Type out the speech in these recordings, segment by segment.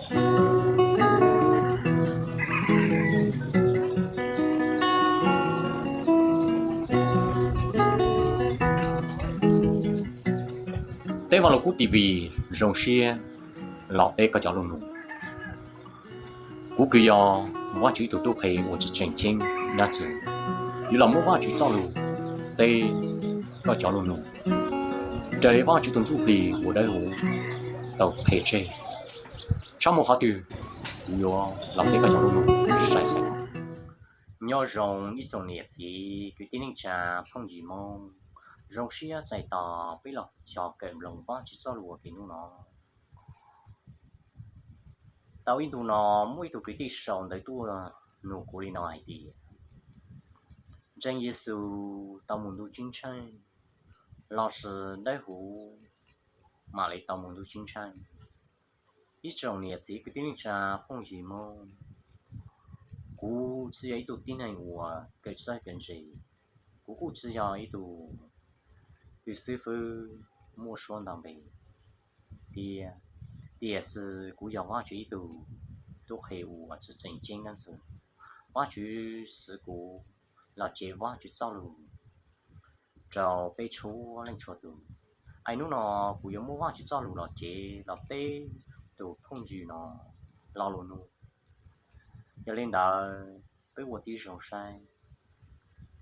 Teb Vaj Lug Kub T V zoo siab los teb koj cov lus nug. Kuv kws yog Vaajtswv ib tug tub qhe uas tseem tseem ceeb dlaab tsi, yuav los muab Vaajtswv txoj lug teb koj cov lus nug raws li Vaajtswv tug ntsuj plig uas dawb huv tau qhe tseg. Tshab muaj qhov twg, kuv yuav los teb koj cov lus nug. Nyob zoo ib tsoom niam txiv kwv tij neej tsa phooj ywg Moob, zoo siab txais tos peb los xyuas kawm mloog Vaajtswv txoj lus uas kev nub no. Tau ib ntu no muaj ib tug kwv tij sau ntawv tuaj nug kuv li no hais tias, ntseeg Yexus tau mus ntuj ceeb tsheej lossis dawb huv mam li tau mus ntuj ceeb tsheej? Ib tsoom niam txiv kwv tij neej tsa phooj ywg Moob, kuv tsi yog ib tug tib neeg uas kawm txawj kawm ntse, kuv kuj tsi yog ib tug tug xib fwb muaj suab ntau npe tiag, tiam sis kuv yog Vaajtswv ib tug tub qhe uas tseem tseem ceeb dlaab tsi. Vaajtswv xwv kuv los cev Vaajtswv txoj lus rau peb txhua leej txhua tus. Es nub no kuv yuav muab Vaajtswv txoj lus los cev los teb tus phooj ywg no lo lus nug. Yog li ntawd peb ua tib zoo saib.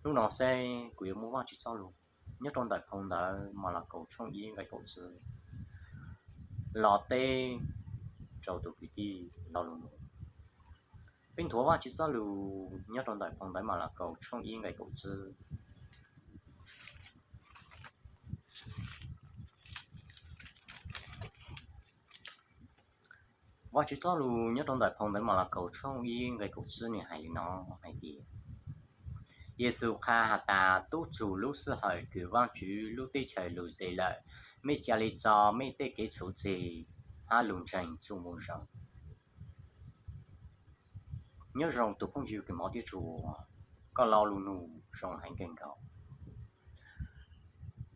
Nub no saib kuv yuav muab Vaajtswv txoj lus nyob rau ntawm phau ntawv Malakaus tshooj ib nqe kaum tsib los teb rau tus kwv tij lo lus nug. Peb nthuav Vaajtswv txoj lus nyob rau ntawm phau ntawv Malakaus tshooj ib nqe kaum tsib. Vaajtswv txoj lus nyob rau ntawm phau ntawv Malakaus tshooj ib nqe kaum tsib nwg hais li no hais tias, Yexus qha has tas tub txug lub sij hawm kws Vaajtswv lub teb chaws lug ze lawm, mej ca le tso mej tej kev txhuv txeg hab lug ntseeg txuj moo zoo. Nyob zoo tus phooj ywg kws hmov thiab tshua, koj lo lus nug zoo heev kawg nkaus.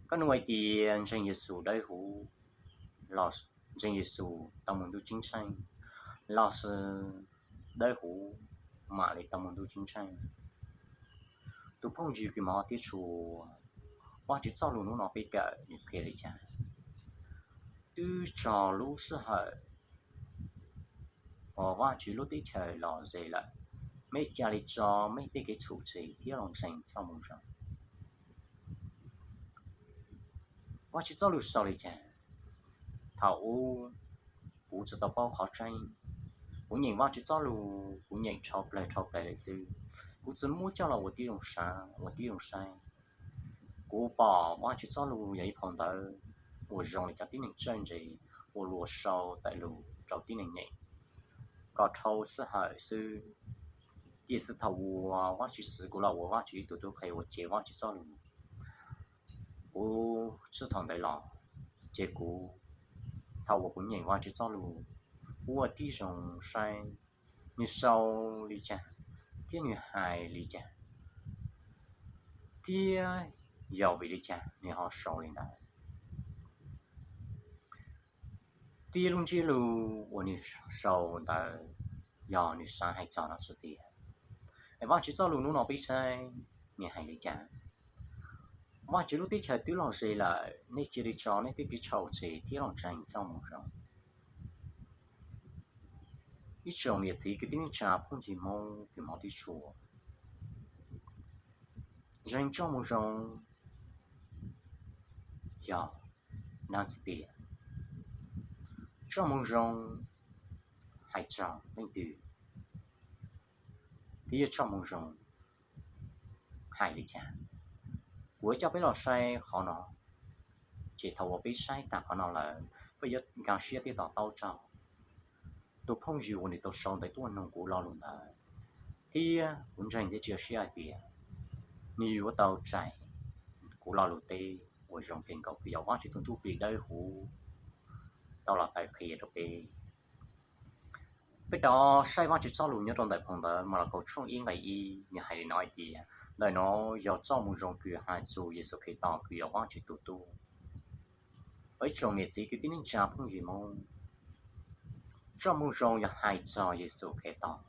Koj nug hais tias ntseeg Yexus dawb huv los ntseeg Yexus tau mus ntuj ceeb tsheej, lossis dawb huv mam li tau mus ntuj ceeb tsheej? Tus phooj ywg kws hmov thiab tshua, Vaajtswv txoj lus nub no peb kawm nwg qhia li cas? Twb txog lub sij hawm uas Vaajtswv lub teb chaws los ze lawm, mej ca le tso mej tej kev txhuv txeg thiab los ntseeg txoj moo zoo. Vaajtswv txoj lus sau li cas? Thaum ub kuv tsi tau paub qhov tseeb, kuv nyeem Vaajtswv txoj lus kuv nyeem dhau plawg dhau plawg lawm xwb, kuv tsi muab coj los ua tib zoo saib, ua tib zoo saib. Kuv pom Vaajtswv txoj lus yog ib phau ntawv uas zoo li cov tib neeg txawj ntse uas luag sau tawm lug rau tib neeg nyeem kom dhau sij hawm xwb. Tiam sis thaum uas Vaajtswv xwv kuv los ua Vaajtswv ib tug tub qhe uas cev Vaajtswv txoj lus, kuv txij thaum ntawd los ces kuv, thaum uas kuv nyeem Vaajtswv txoj lus, kuv ua tib zoo saib nwg sau li cas thiab nwg hais li cas, thiab yog vim li cas nwg ho sau li ntawd. Thiab lub ntsiab lus uas nwg sau ntawd yog nwg xav hais txog dlaab tsi tiag. Es Vaajtswv txoj lus nub no peb saib nwg hais li cas? Vaajtswv lub teb chaws twb los ze lawm, nej cia li tso nej tej kev txhuv txeg thiab los ntseeg txoj moo zoo. Ib tsoom niam txiv kwv tij neej tsa phooj ywg Hmoob kws hmov thiab tshua, ntseeg txoj moo zoo yog dlaab tsi tiag? Txoj moo zoo hais txog leej twg? Thiab txoj moo zoo hais li cas? Kuv coj peb los saib qhov no, ces thaum uas peb saib tag qhov no lawm, peb yuav nkag siab thiab to taub txog tus phooj ywg uas nws tau sau ntawv tuaj nug kuv lo lus ntawd, thiab kuv ntseeg thiab cia siab hais tias nws yuav tau txais kuv lo lus teb uas zoo kawg nkaus kws yog Vaajtswv tug ntsuj plig dawb huv tau los taw qhia rau peb. Peb rov saib Vaajtswv txoj lus nyob rau ntawm phau ntawv Malakaus tshooj ib nqe ib, nws hais li no hais tias, ntawm no yog txoj moo zoo kws hais txug Yexus Khetos kws yog Vaajtswv tug Tub. Ib tsoom niam txiv kwv tij neej tsa phooj ywg Hmoob, Txoj moo zoo yog hais txog Yexus Khetos.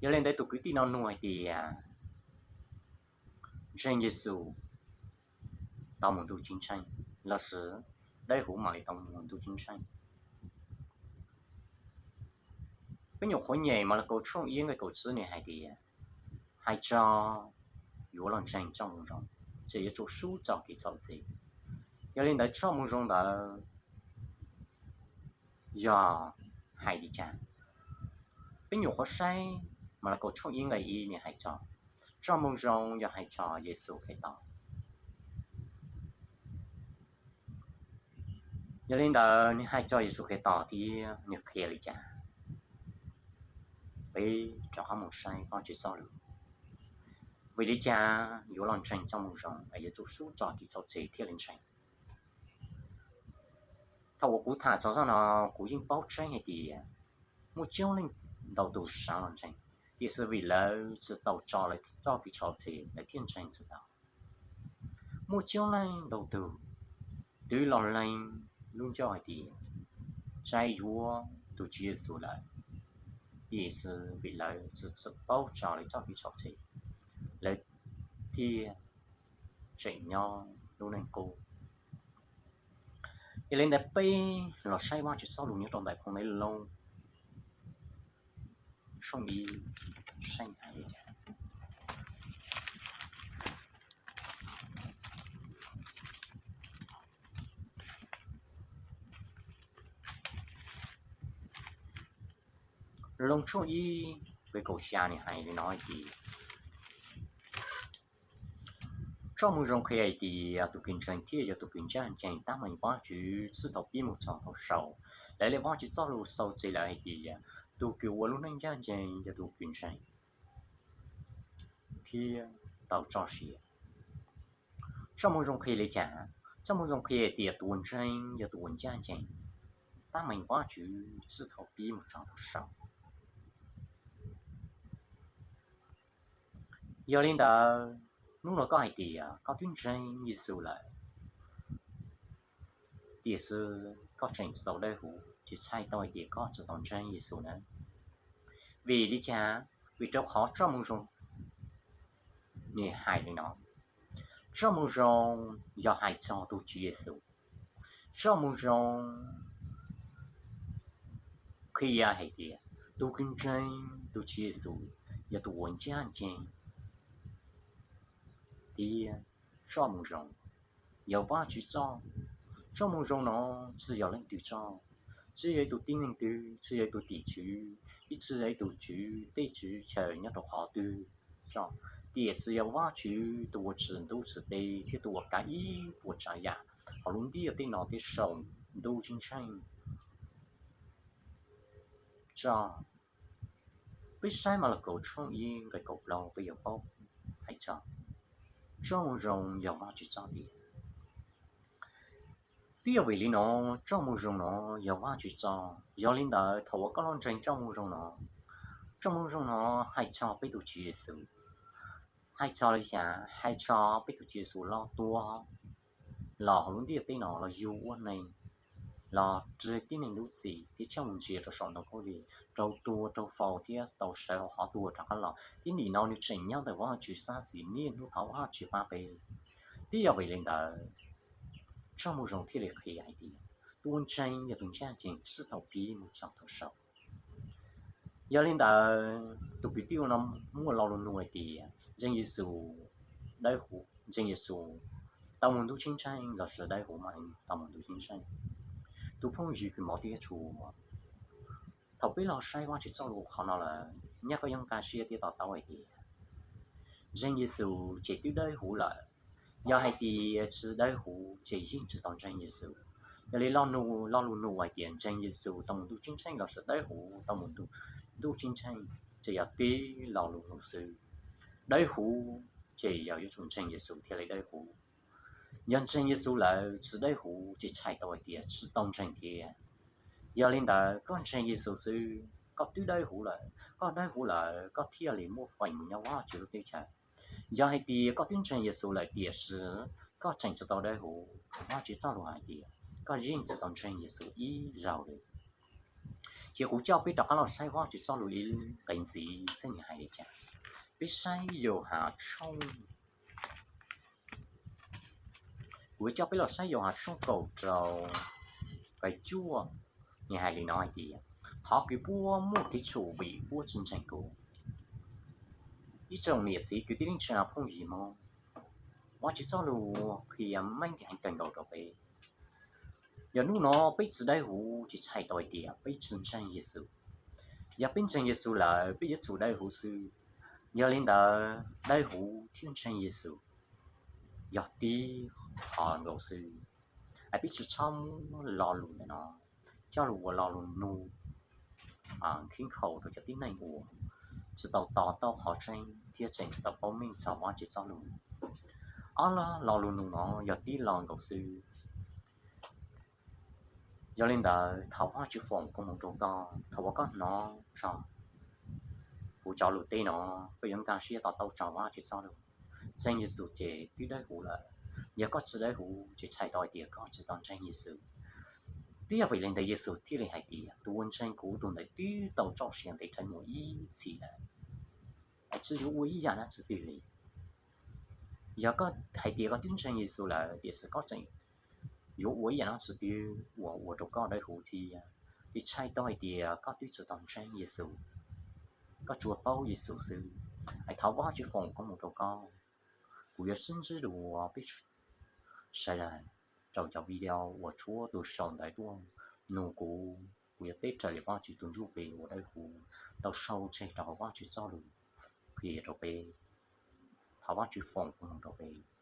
Yog li ntawd tus kwv tij no nug hais tias, ntseeg Yexus tau mus ntuj ceeb tsheej lossis dawb huv mam li tau mus ntuj ceeb tsheej? Peb nyuam qhuav nyem Malakaus tshooj ib nqe kaum tsib nws hais tias, hais txog yuav los ntseeg txoj moo zoo, ces yuav tsum sub txoj kev txhaum txim. Yog li ntawd txoj moo zoo ntawd yog hais li cas? Peb nyuam qhuav saib Malakaus tshooj ib nqe ib nws hais txog txoj moo zoo yog hais txog Yexus Khetos. Yog li ntawd nws hais txog Yexus Khetos thiab nws qhia li cas? Peb rov qab mus saib Vajtswv txoj lus. Vim li cas yuav los ntseeg txoj moo zoo es yuav tsum sub txoj kev txhaum txim thiaj li ntseeg? Thaum uas kuv tham txog zaj no, kuv yeej paub tseeb hais tias muaj coob leej ntau tus xav los ntseeg, tiam sis vim lawv tsis tau tso lawv txoj kev txhaum txim lawv thiaj ntseeg tsis tau. Muaj coob leej ntau tus twb los lees lub ncauj hais tias saib yuav tus Tswv Yexus lawm, tiam sis vim lawv tsis txawj paub tso lawv txoj kev txhaum txim, lawv thiaj tseem nyob lub neej qub. Yog li ntawd peb los saib Vajtswv txoj lus nyob rau ntawm Phoo Ntawv Looj tshooj ib, saib hais li cas. Looj tshooj ib nqe kaum xya nws hais li no hais tias, txoj moo zoo qhia hais tias tus kws ntseeg thiaj yog tus kws ncaj ncees tab meeg Vajtswv txij thaum pib mus txog thaum xaus. Lawv li Vajtswv txoj lus xaus txij lawm hais tias tus kws ua lub neej ncaj ncees yog tus kws ntseeg thiab tau txoj sia. Txoj moo zoo qhia li cas? Txoj moo zoo qhia hais tias tus uas ntseeg yog tus uas ncaj ncees tab meeg Vajtswv txij thaum pib mus txog thaum xaus. Yog li ntawd, hnub no koj hais tias koj twb ntseeg Yexus lawm, tiam sis koj tseem tsis tau dawb huv, ces txhais tau hais tias koj tsis tau ntseeg Yexus na. Vim li cas? Vim rau qhov txoj moo zoo nws hais li no, txoj moo zoo yog hais txog tus Tswv Yexus. Txoj moo zoo qhia hais tias tus kws ntseeg tus Tswv Yexus yog tus uas ncaj ncees thiab txoj moo zoo yog Vajtswv txoj. Txoj moo zoo no tsis yog leej twg txoj, tsis yog ib tug tib neeg twg, tsis yog ib tug tim tswv, ib tsis yog ib tug tswv teb tswv chaw nyob rau qhov twg txoj, tiam sis yog Vajtswv tus uas tsim ntuj tsim teb thiab tus uas kav ib puas tsav yam hauv lub ntiaj teb no thiab saum ntuj ceeb tsheej txoj. Peb saib Malakaus tshooj ib nqe kaum plaub peb yuav paub hais txog txoj moo zoo yog Vajtswv txoj tias, twb yog vim li no txoj moo zoo no yog Vajtswv txoj. Yog li ntawd thaum uas koj los ntseeg txoj moo zoo no, txoj moo zoo no hais txog peb tus Tswv Yexus. Hais txog li cas? Hais txog peb tus Tswv Yexus los tuag los hauv lub ntiaj teb no los yug ua neeg, los raug tib neeg lub txim thiab tshaj mus ntsia rau saum ntoo khaub lig, raug tua raug faus thiab tau sawv hauv qhov tuag rov qab los, thiab nim no nws tseem nyob ntawm Vajtswv sab xis niaj hnub thov Vajtswv pab peb. Twb yog vim li ntawd txoj moo zoo thiaj li qhia hais tias tus uas ntseeg yog tus ncaj ncees txij thaum pib mus txog thaum xaus. Yog li ntawd tus kwv tij no muaj lo lus nug hais tias ntseeg Yexus dawb huv, ntseeg Yexus tau mus ntuj ceeb tsheej lossis dawb huv mas tau mus ntuj ceeb tsheej? Tus phooj ywg kws hmov thiab tshua, thaum peb los saib Vajtswv txoj lus qhov no lawm, nyaj koj yeej nkag siab thiab to taub hais tias ntseeg Yexus ces twb dawb huv lawm. Yog hais tias tsis dawb huv ces yeej tsis tau ntseeg Yexus. Yog li lo lus nug hais tias ntseeg Yexus tau mus ntuj ceeb tsheej lossis dawb huv tau mus ntuj ceeb tsheej ces yog tib lo lus nug xwb. Dawb huv ces yog yuav tsum ntseeg Yexus thiaj li dawb huv. Yog ntseeg Yexus lawm tsis dawb huv ces txhais tau hais tias tsis tau ntseeg thiab. Yog li ntawd koj ntseeg Yexus xwb koj twb dawb huv lawm, koj dawb huv lawm koj thiaj li muaj feem mus nyob Vajtswv lub teb chaws. Yog hais tias koj twb ntseeg Yexus lawm tiam sis koj tseem tsis tau dawb huv, Vajtswv txoj lus hais tias koj yeej tsis tau ntseeg Yexus ib zaug li. Ces kuv coj peb rov qab los saib Vajtswv txoj lus ib qe ntxiv xwb nws hais li cas. Peb saib Yauhas tshooj, kuv yuav coj peb los saib Yauhas tshooj kaum rau kaum cuaj, nws hais li no hais tias, qhov kws puab muaj kev tshum vim puab tsi ntseeg kuv. Ib tsoom niam txiv kwv tij neej tsa phooj ywg Hmoob, Vajtswv txoj lus qhia meej heev kawg nkaus rau peb. Yog hnub no peb tsi dawb huv tsis txhais tau hais tias peb tsi ntseeg Yexus. Yog peb ntseeg Yexus lawm peb yuav tsum dawb huv xwb. Yog li ntawd dawb huv thiab ntseeg Yexus yog tib qho nkaus xwb. Es peb tsi txhob muab lo lus ntawm no coj los ua lo lus nug khib khaum rau cov tib neeg uas tsi tau to taub qhov tseeb thiab tseem tsi tau paub meej txog Vajtswv txoj lus. Ob lo lus nug no yog tib lo nkaus xwb. Yog li ntawd thaum Vajtswv foom koob hmoov rau koj, thaum uas koj hnov txog kuv cov lus teb no, koj yuav nkag siab to taub txog Vajtswv txoj lus. Ntseeg Yexus ces twb dawb huv lawm. Yog koj tsi dawb huv ces txhais tau hais tias koj tsi tau ntseeg Yexus. Twb yog vim li ntawd Yexus thiaj li hais tias tus uas ntseeg kuv tus ntawd twb tau txoj sia ntev dhawv mus ib txhis lawm, es tsi yuav ua ib yam dab tsi twg li. Yog koj hais tias koj twb ntseeg Yexus lawm tiam sis koj tseem yuav ua ib yam dab tsi twg uas ua rau koj dawb huv thiab, ces txhais tau hais tias koj twb tsi tau ntseeg Yexus, koj tsuas paub Yexus xwb. Es thov Vajtswv foom koob hmoov rau koj. Kuv yuav sib ntsib dua peb sawv daws rau cov video uas tshuav tus sau ntawv tuaj nug kuv, kuv yuav teb raws li Vajtswv tus ntsuj plig uas dawb huv tau sau tseg rau hauv Vajtswv txoj lus qhia rau peb. Thov Vajtswv foom koob hmoov rau peb.